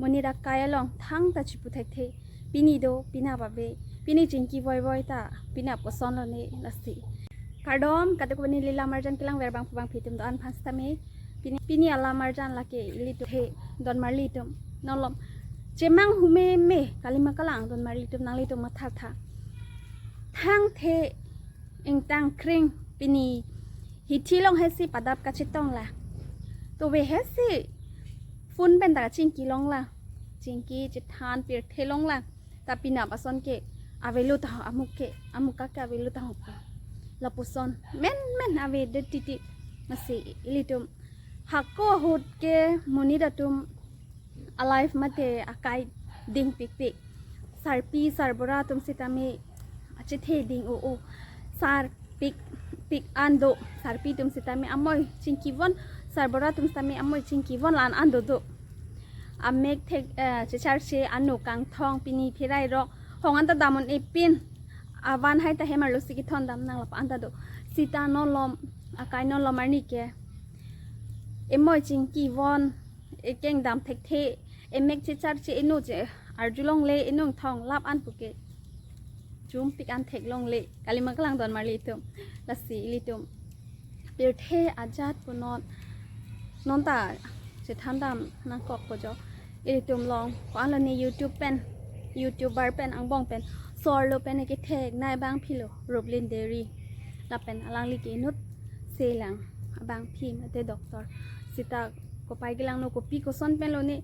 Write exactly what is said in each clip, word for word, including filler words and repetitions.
monit akai along thangta chipu thekthe. Pini do, pinap ave, pini chingki voivoi ta, pinap kosonlone lasi. Kardom, kadokave neli lamarjan kelangver abangphu abangphi atum do-an aphan sitame. Pini, pini alamarjan lake ilitum he, donmarli atum. Nolom chemang humeme, kalima kalang donmarli atum nanglitum mathatha. Thangthe ingtang kring pini hithi along hesi padap kachetong la. Tove hesi phone pen ta chingki long la. Chingki chethan pirthe long la. Ta pinap ason ke avelo ta ho, amuk ke, amuk ke avelo ta ho. Lapuson menmen avedet titi. Lasi ilitum hako ahut ke monit atum alife mate akai dingpikpik. Sarpi sarbura atum sitame achethe ding o o. Sarpik pik an do. Sarpi atum sitame amoi chingkivon, sarbura atum sitame amoi chingkivon la-an an dodo. Amek thek, eh, checharche, ano kangthong, pini phirai rok, hong anta dam un-e pin. Avan hai ta hem arlo si kethon dam nang lapu anta do. Sita nolom, akai nolom arni ke, emoi chingkivon, ekeng dam thekthe, emek checharche, eno che arjulongle, enung thong lap an puke chumpik an theklongle. Kalima kalang donmarli atum. Lasi ilitum pirthe ajat pu non, non ta chethan dam nangkokpo jo. Ilitum along ko-anlone YouTube pen, YouTuber pen, angbong pen, sorlo pen ekethek nai abangphi lo, Ruplin Deri. Lapen alangli ke inut selang abangphi mate doctor. Sita kopai kelangno, kopi koson pen lone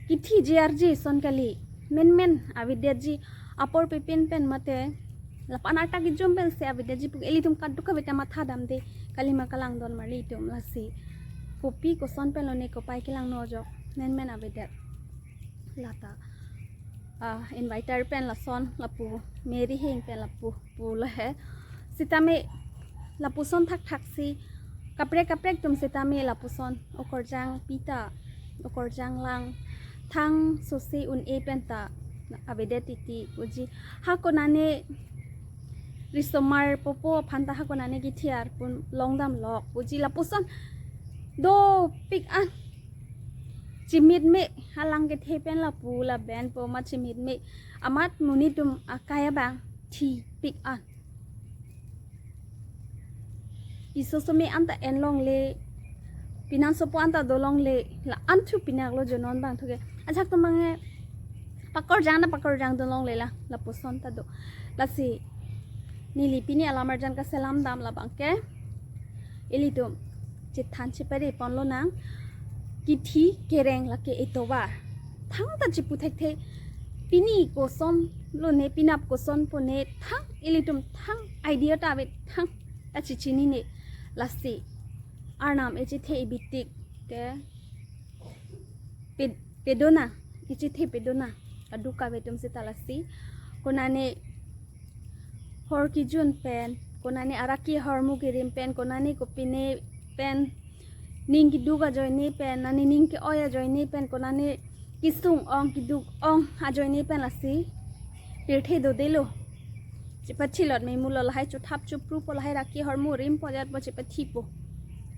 kithi G R G son kali. Menmen avedetji, apor pepin pen mate lapu-an arta kejum pensi avedetji pu ilitum kadokave ta matha damde. Kalima kalang donmarli atum. Lasi kopi koson pen lone kopai kelangno ajok menmen avedet. Lata, ah, inviter pen lason lapu, Mary Heng pen lapu pulo he. Sitame lapuson thakthak si kaprek kaprek atum sitame lapuson okorjang pita, okorjang lang, thang sose un-e pen ta avedet titi puji. Ha konane risomar popo aphan ta ha konane kithi arpun long damlok puji, lapuson dopik an. Chimit me, halang kethe pen lapu laben po amat chimit me. Amat monit atum akai abang thipik an. Iso some anta enlongle, pinang sopo anta dolongle, la-an thu pinaklo jo non abangthu ke. Ajahak atum abang ke pakorjang na pakorjang dolongle la, lapuson ta do. Lasi neli pini alamarjan kaselam dam labang ke, ilitum chethan chepare ponlonang. Kithi kereng lake itovar. Thangta chipu thekthe. Pini kosonlone, pinap koson pone, thang ilitum thang idea ta ave, thangta chechinine. Lasi Arnam echethe ebitik ke ped-, pedonang, echethe pedonang. Kadokave atum sita lasi. Konane hor kejun pen, konane araki ahormu kerim pen, konane kopine pen, ning keduk ajoine pen, nane ning ke-oi ajoine pen, konane kesung ong keduk ong ajoine pen lasi pirthe dodelo. Chepathilot memulo, lahai chothap choprupo, lahai araki ahormu rimpo jatpo chepathipo.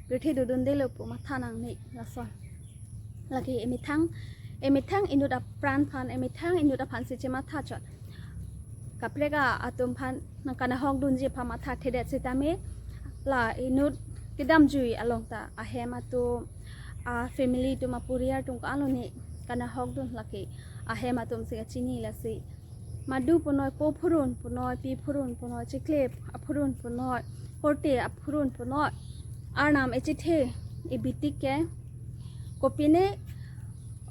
Pirthe dodundelo pu matha nangne lason. Lake emethang, emethang inut apran aphan, emethang inut aphan si chematha chot. Kaprek atum aphan nangkanahok dunji aphan matha thedet sitame, la inut kedamjui along ta ahem atum, a family atum, aporiar atum ko-anlone kanahok dun, lake ahem atum si kachini lasi. Madu punoi, po phurun punoi, pi phurun punoi, chikle aphurun punoi, korte aphurun punoi. Arnam echethe ebitik ke kopine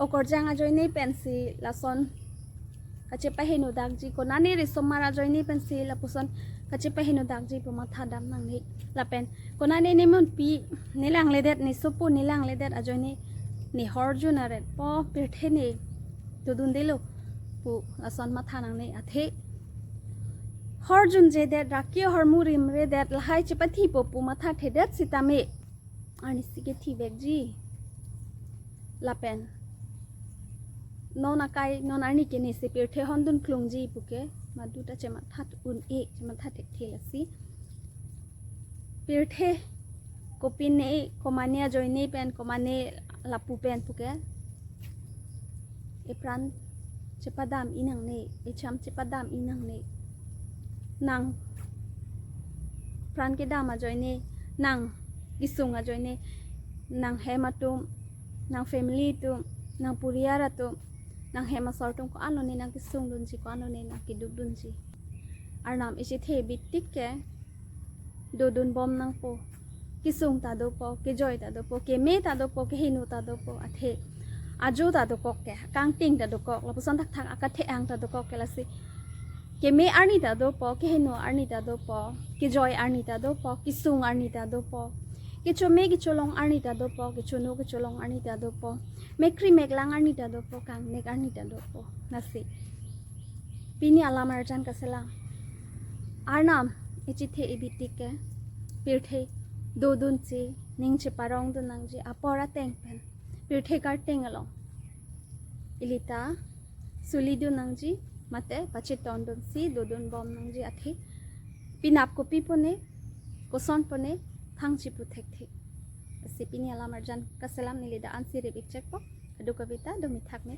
okorjang ajoine pensi lason kachepaheno dakji, konane risomar ajoine pensi lapuson kachepaheno dakji pu matha dam nangne. Lapen konane nemonpi nelangledet, nesopo nelangledet ajoine, nehorjun aret po pirthe ne dodundelo pu lason matha nangne. Athe horjunjedet, araki ahormu rimredet, lahai chepathipo pu matha thedet sitame arnisi kethivekji. Lapen non akai, non arni ke nesi pirthe hondun klungji puke, madu ta chematha un-e, chematha thekthe lasi. Pirthe kopine, komane ajoine pen, komane lapu pen puke epran chepadam-i nangne, echam chepadam-i nangne. Nang pran kedam ajoine, nang kesung ajoine, nang hem atum, nang family atum, nang puriar atum, nang hem asor atum ko-an lone nang kesungdunji, ko-an lone nang kedukdunji. Arnam echethe bitik ke dodunbom nangpo. Kesung ta dopo, kejoi ta dopo, keme ta dopo, keheno ta dopo, athe ajo ta dokok ke, kangting ta dokok, lapuson thakthak akathe-ang ta dokok ke. Lasi keme arni ta dopo, keheno arni ta dopo, kejoi arni ta dopo, kesung arni ta dopo, kechome kecholong arni ta dopo, kechonu kecholong arni ta dopo, mekri meklang arni ta dopo, kangnek arni ta dopo. Lasi pini alam arjan kaselam. Arnam echethe-i bitik ke pirthe dodunsi, ning cheparongdun nangji apor ateng pen, pirthe karteng along ilita sulidun nangji, mate pachetongdunsi dodunbom nangji athe, penap kopi pone, koson pone, thang chipu thekthe. Lasi pini alam arjan kaselam, neli dak ansi rip-ik chekpo. Kadokave ta do mithak me.